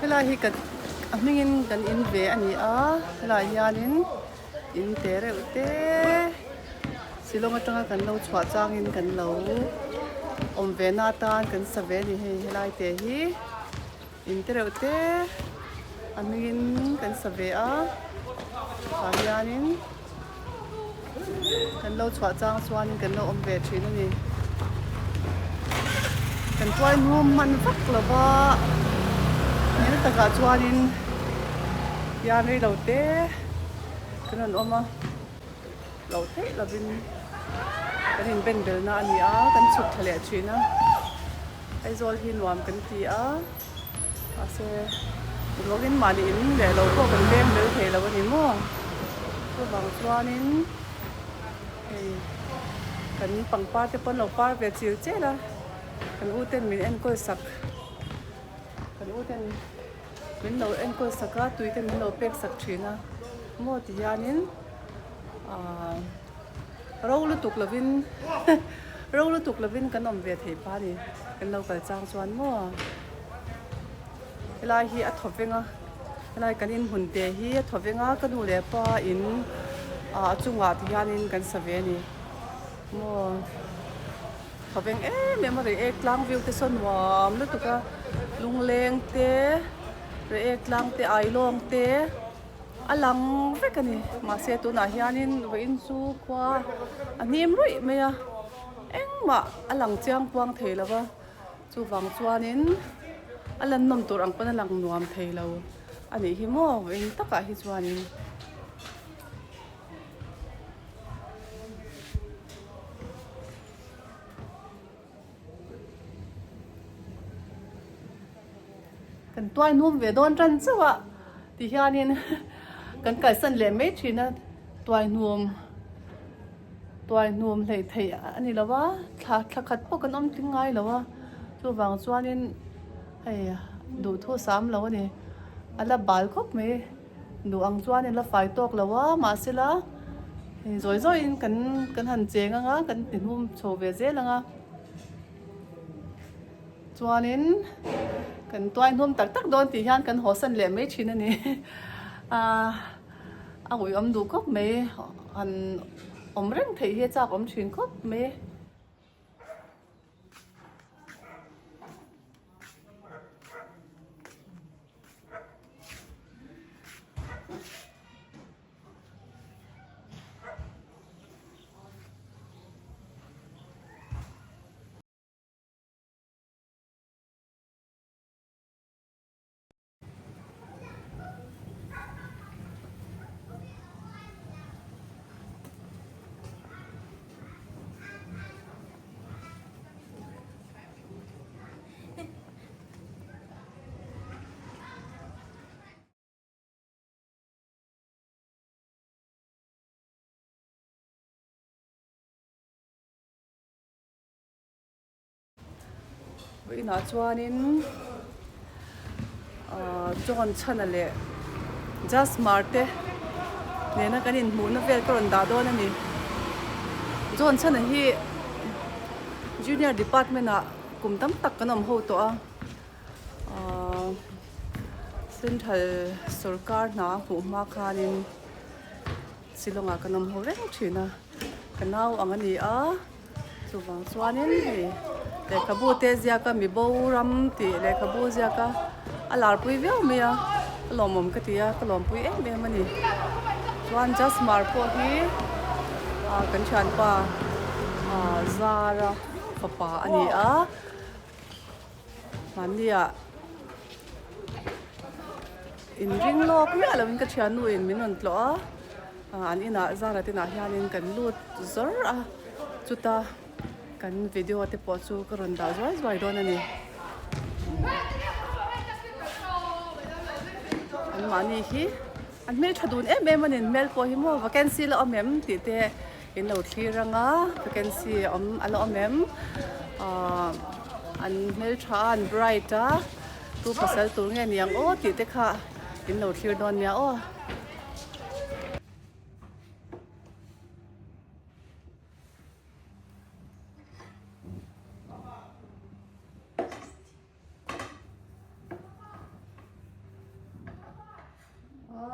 Helai hi kan a hmingin kan in ve a ni a helai hianin in te reuh te Shillong atanga kan lo chhuah changin kan lo awm ve na atan kan sa ve a ni hei helai te hi. In te reuh te a hmingin kan sa ve a tah hianin kan lo chhuah chang chuanin kan lo awm ve thin a ni kan tuai hnum hman vak lo va hmel takah chuanin hian rei lo te kan rawn awm a lo theih lovin kan inben belna a ni a kan chhuk thla leh thin a. Aizawl hi nuam kan ti a, mahse ruangin mahni in leh lo pawh kan veng bel thei lo a ni maw? Chuvang chuanin hei kan pangpar te pawh an lo par ve chil chel a, kan u ten min enkawl sak, kan u ten min lo enkawl sak a, tui te min lo pek sak thin a maw ti hianin ahh. Ro lutuk lovin ro lutuk lovin kan awm ve thei pah a ni kan lo kal chang chuan maw helai hi a thaw veng a helai kan inhmun te hi a thaw veng a ka nu leh pa in ah a chungah ti hianin kan sa ve a ni maw thaw veng em em a reiek tlang view te saw nuam lutuk a lungleng te reiek tlang te ailawng te. A lang vek a ni mahse tunah hianin vawiin chu khua a hnim ruih mai a engmah a lang chiang kuang thei lo va chuvang chuanin a lan nawm tur ang pawn a lang nuam thei lo a nih hi maw vawiin takah hi chuanin. Kan tuai hnum ve dawn tan chauh a ti hianin kan kalsan leh mai thin a tuai hnum tuai hnum hleih theih a ni lo va thla thla khat pawh kan awm tling ngai lo a chuvang chuanin hei duhthu sam lo a ni a la bal khawp mai duh ang chuan in la fai tawk lo a mahsela hei zawi zawiin kan kan han cheng anga kan ti hnum chho ve zel ang a. Chuanin kan tuai hnum tak tak dawn tih hian kan hawsan leh mai thin a ni. Ahh a ui awm duh khawp mai han awm reng theih hi a chak awm thin khawp mai. Vawiinah chuanin ahh John Chhana leh Jasmar te nena kan inhmuhna vel ka rawn dah dawn a ni. John Chhana hi Junior department ah kum tam tak kan awm ho tawh a ahh Central sawrkar hna a hmuh hma khanin Shillong ah kan awm ho reng thin a ka nau ang a ni a chuvang chuanin hei lehkhabu te ziak a mi bo ram tih lehkhabu ziak a a larpui viau mai a ka lawmawm ka ti a ka lawmpui em em a ni chuan Jasmar pawh hi ah kan thianpa ah Zara fapa a ni a mahni ah. Inring lawk miah lovin ka thiannu in min rawn tlawh a, an inah zara te inah hianin kan lut zawr a, chuta kan video te pawh chu ka rawn dah zuai zuai dawn a ni. An mahni hi an hmeltha dun em em a ni, an hmel pawh hi maw vacancy la awm em tih te in lo thlir ang a, vacancy awm a la awm em ahh an hmeltha a an bright a. Tu pasal tur nge niang aw tih te kha in lo thlir dawn nia aw.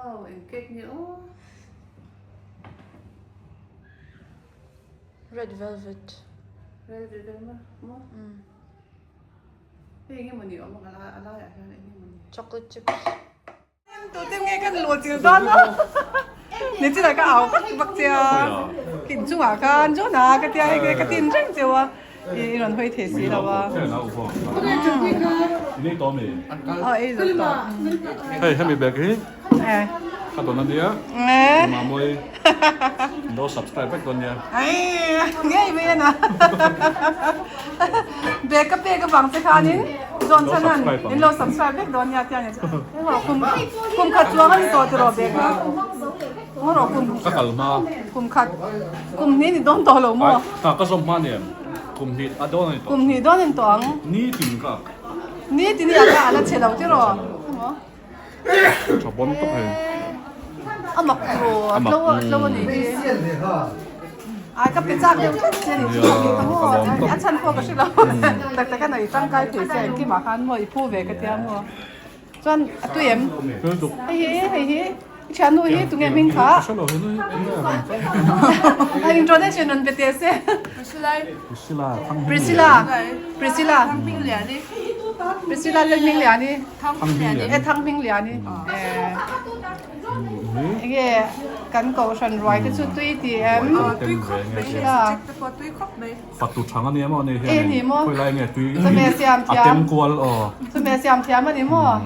Wow, eng cake nge aw. Red velvet. Red velvet maw? Maw? Hei enge mawni awm a a laiah hian enge mawni. Chocolate chips. Tute nge kan luh chil dawn a. Ni chinah ka au vak vak che a. Kin chungah khan John-a ka tia hei ka tin reng cheu a. I rawn hawi thei si lo a. Aw ei zo tawh. Hei hemi bag hi ka dawn ania Mamawii lo subscribe vek dawn nia. Ai ngei mai ana. Bag ka pek avang che khanin John chhanan in lo subscribe vek dawn nia tia ni chu. Kum kum khat chuang a ni tawh tiraw bag kha. Ngaw rawh kum. Ka kal hma. Kum khat kum hnih ni dawn tawh lo maw? Ai ka zawm hma nen kum hnih a dawn a ni tawh. Kum hnih dawn a ni tawh ang. Ni tin ka. Ni tin hi a ka a la che lo tiraw? Emaw. Tha bawn tawp hei. A mak tiraw a tlo a tlo a nih hi. Ai ka pe chak deuh tlat che a nih chu ka maw a chhan pawh ka hre lo. Tak tak a nei tangkai thei che engkimah khan maw i phu ve ka tia maw. Chuan a tui em? Hei hi hei hi i thiannu hi tunge hming kha? A introduction rawn pe teh se. Priscilla Priscilla Priscilla Lalhmingliani e Thanghmingliani enge kan kohhran ruai te chu tui ti em? Priscilla Fatu thang a ni emaw ani hian in khawi lai nge tui a tem kual aw. Chumi a siam thiam a ni maw?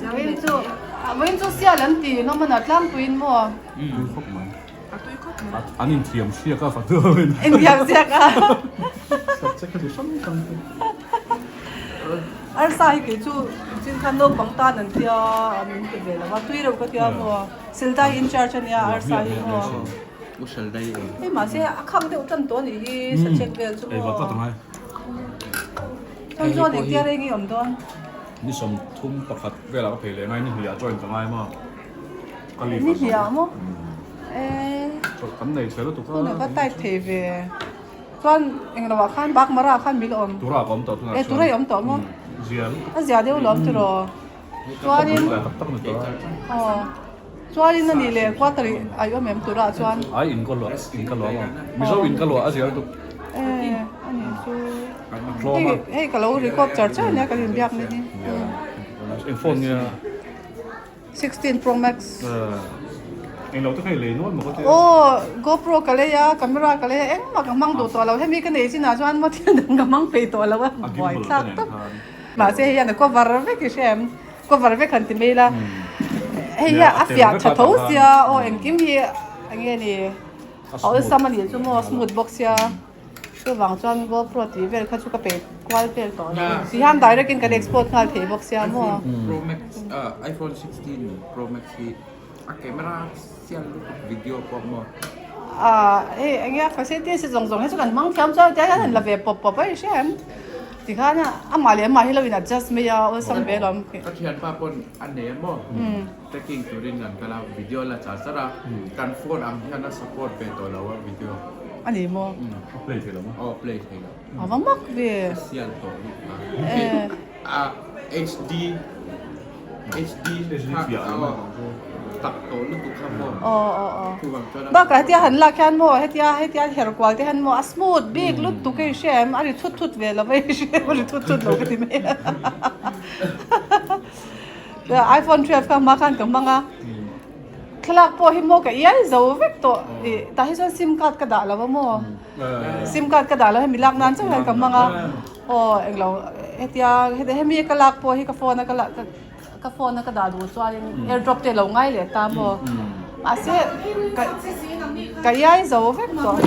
Vawiin chu vawiin chu sial an ti nawm a na tlangpuiin maw? Tui khawp mai. An inthiam hriak a fatu ho in. Inthiam hriak a. Subject hi hrang hrang te. Arsa hi kei chu chin khan naupang tan an tia min pe ve lo a tui reuh ka tia maw? Sildai in charge a nia arsa hi maw? Hei mahse a khak deuh tan tawh a nih hi sachek vel chu maw. Chuan chuan engtia reng i awm dawn? Ni 31 velah ka phei leh ngai ni hnih ah join ka ngai maw? Ka leave Ni hnih ah maw? Eee. Kan nei chhe lutuk a. Phone a va type thei ve. Chuan englo ah khan Bakmara ah khan mil awm. Tura ka awm tawh tunah chuan. E tura i awm tawh maw? Zia lutuk. A zia deuh lawm tiraw? Chuanin aw chuanin a nih leh quarter i ai awm em turah chuan. Ai in ka luah in ka luah maw Mizo in ka luah a zir lutuk. E a nih chu hei hei ka lo record char char nia kan inbiak ni hi. Eng phone nge a? 16 Pro Max. Eng lo te kha i lei nual maw ka ti a. Aw GoPro ka lei a camera ka lei a engmah ka hmang duh tawh lo hemi ka nei chinah chuan maw thil dang ka hmang peih tawh lo a buai thlak tawp. Mahse hei hian a cover vek i hria em? Cover vek han ti mai ila. Hei hi a fiah tha tho sia aw engkim hi eng nge ni a awlsam a nih chu maw smooth bawk sia chuvang chuan GoPro tih vel kha chu ka pe kual vel tawh lo ti hian direct in kan export nghal thei bawk sia maw. Pro Max iPhone 16 Pro Max hi a camera sial lutuk video pawh maw. Ahh hei eng nge a facilities zawng zawng hi chu kan hmang thiam chuan tiang hian han la ve pawp pawp a i hria em? Tikhan amah leh amah hi lo in adjust mai a awlsam ve alawm. Ka thianpa pawn a nei a maw? Trekking turin kan kal a, video la char char a, kan phone ang hian a support ve tawh lo a video. A ni maw? A play thei lo maw? Aw play thei lo. A va mak ve. A sial tawh lutuk a. A HD HD kha aw tak tawh lutuk kha maw? Aw aw aw. Chuvang chuan a. Bakah hetia han lak hian maw hetia hetia her kual te hian maw a smooth bik lutuk a i hria em? A ri thut thut ve lo va i hria em? A ri thut thut lo ka ti mai a. iPhone 12 kha hma khan ka hmang a. Thlalak pawh hi maw ka iai zo vek tawh. Ih tah hi chuan sim card ka dah lo a maw? Sim card ka dah lo hemi lak nan chauh hian ka hmang a. Aw englo hetia hemi ka lak pawh hi ka phone a ka lak ka phone a ka dah duh chuanin airdrop te lo ngai leh ta maw mahse ka ka iai zo vek tawh.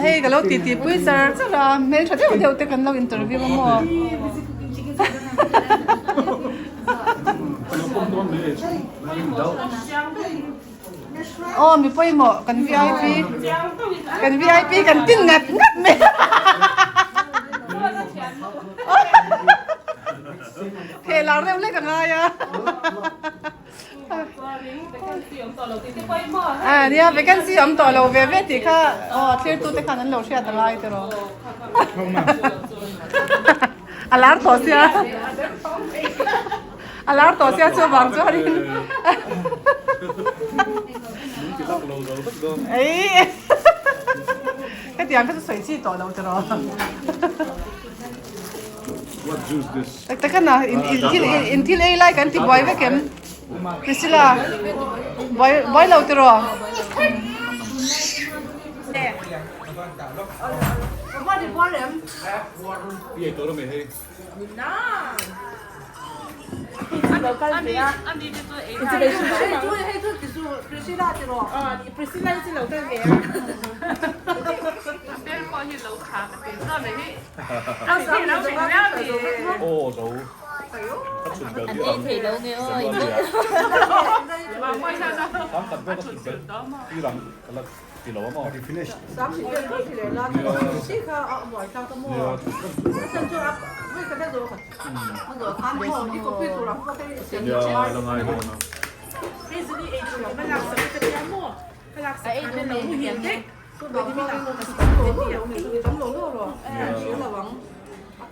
Hei ka lo ti ti pui char char a hmeltha deuh deuh te kan lo interview a maw. Aw mi pawimawh kan vip kan vip kan tin ngat ngat mai a. Thehlar deuh hlek a ngai a. A nia vacancy awm tawh lo ve ve tih kha aw thlir tute khan an lo hriat a ngai tiraw. A lar tawh sia a lar tawh sia chu avang chuanin ei hetiang kha chu sawi chi tawh lo tiraw. What juice this? Tak tak ana in in thil in thil ei lai kan ti buai vek em Priscilla buai buai lo tiraw.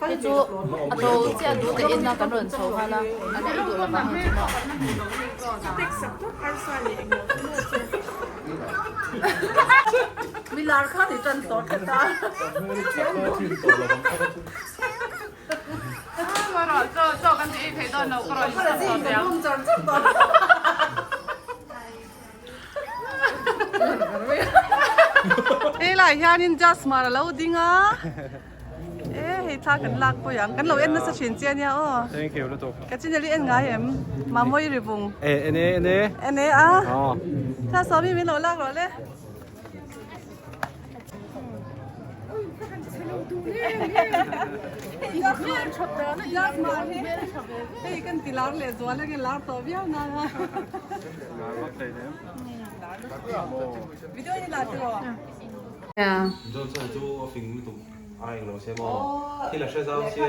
Hei chu a to chiah duh te en a kan rawn chho nghal a an ei duh lovang hei chu maw. Helai hianin Jasmar a lo ding a e hei thla kan lak pawih ang kan lo en nasa thin che ania aw Thank you lutuk ka channel hi en ngai em Mamawii Rivung e en e en e en e a thla sawmi min lo lak rawh le. Hei kan ti lar leh zual ange lar tawh viau nang a. Video hi la tiraw? Johnson chu a fing lutuk a englo sia maw thil a hre zau sia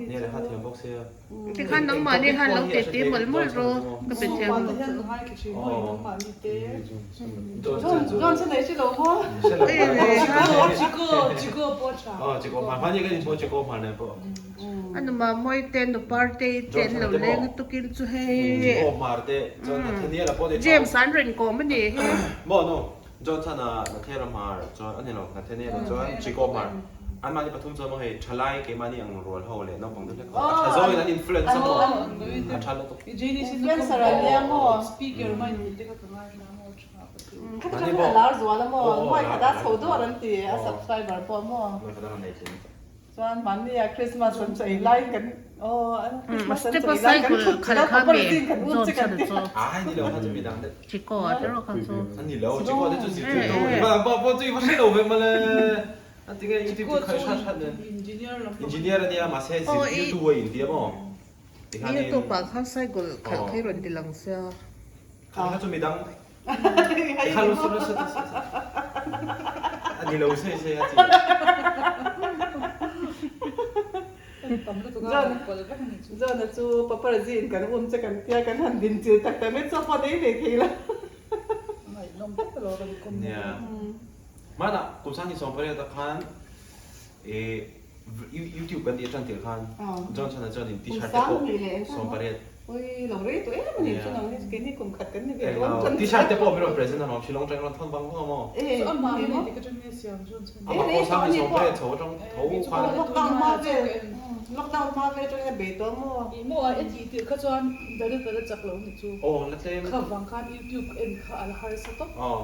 nge lehkha thiam bawk sia. Tikhan nangmahni khan lo teh tih mawlh mawlh rawh ka pe thiam lo chu. A numa mawi te nu partei te an lo leng a tukin chu hei James an rawn kawm a ni hi. Johnson-a Nathera Hmar chuan a ni lo, Nathaniel-a chuan Chiko Hmar. Anmahni pathum chuan maw hei thalai keimahni ang rual ho leh naupang te hlek ho a tha zawngin an influence a maw a tha lutuk. Influencer an nia maw? Khata tang khan a lar zual a maw? Nuai khat a chho dawr an ti a subscriber pawh maw? Chuan hmanni ah Christmas an chei lai kan aw Christmas an chei lai kan thut chilh a paper zing kan um che kan ti a. Ai ni lo kha chu mi dang deuh. Chiko a te rawh kha chu. Ani lo Chiko te chu zirtir tu ni ba ba pawh chu i va hre lo ve mawle. A tinge YouTube chu khai hrat hrat nen. Engineer ania mahse zirtir tu a intia maw. Tikhanin. YouTube ah khan cycle khalh kha i rawn ti lang sia. Kha kha chu mi dang. Kha lo se lo se ani lo se se a chi. John John a chu paparazzi in kan um che kan tia kan han din chil tak tak mai chu a phone ei ve thei lo. Nia. Mana kum sang ni sawm pariat ah khan e YouTube kan tih atang tirh khan Johnson a chuan in t-shirt te pawh 18 Ui lo rei tawh em a ni chu nang hi keini kum khat kan ni ve dawn chuan T-shirt te pawh min rawn present a lawm Shillong atang rawn thawn vang vang a maw Amah pawh sang ni 18 chho atang tho khan Lockdown hma vel lockdown hma vel atangin a bei tawh a maw Ih maw a tih tirh kha chuan direct a la chak lo ni chu Aw la tlem kha vang khan YouTube en kha a la harsa tawp. Aw.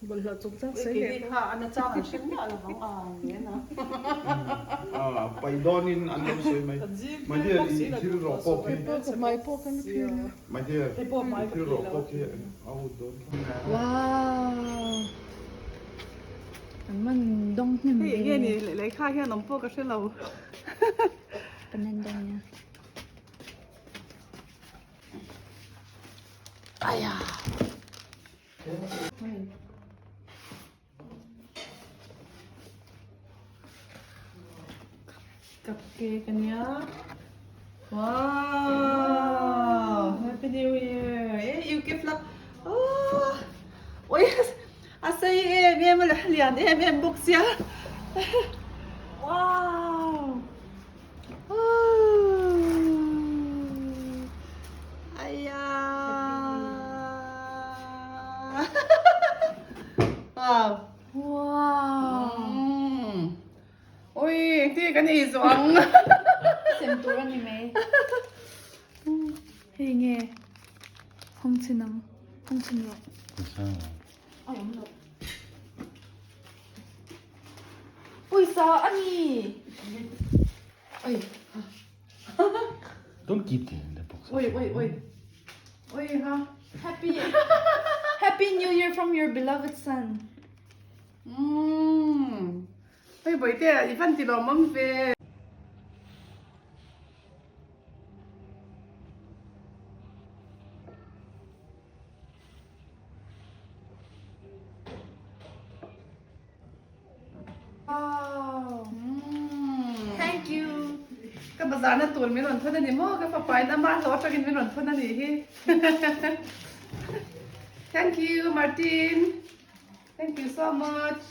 Bawlhhlawh chungchang sawi leh kha a na chang an hre miah lo vang a nge na. A pai dawnin an lo sawi mai. My dear i thil rawh pawk hi. Hmai pawh kan phil a. My dear i thil rawh pawk hi a ut dawn. Wow. An man dawng hnem ve. Hei nge ni lehkha hian awm pawh ka hre lo. Kan en dawn nia. Aya. Cupcake ania wow. Happy New Year! Eh, UK flag. Oh! Oi, a sei em em a le, lian em em bawk sia. Wow! Oh! Aya! Wow! Wow! Oi, engtin kan ei zawh ang. Sem tur a ni mai. Hei nge hawng chhin ang, hawng chhin rawh. A awm loh. Pawisa a ni! Oi. Don't keep it in the box. Oi, oi, oi. Oi ha. Happy Happy New Year from your beloved son. Umm. Hei bawihte i van ti lawm awm ve. Wow. Thank you. Ka bazar na tur min rawn thawn a ni maw? Ka fapa in ama hlawh atangin min rawn thawn a nih hi. Thank you Martin. Thank you so much.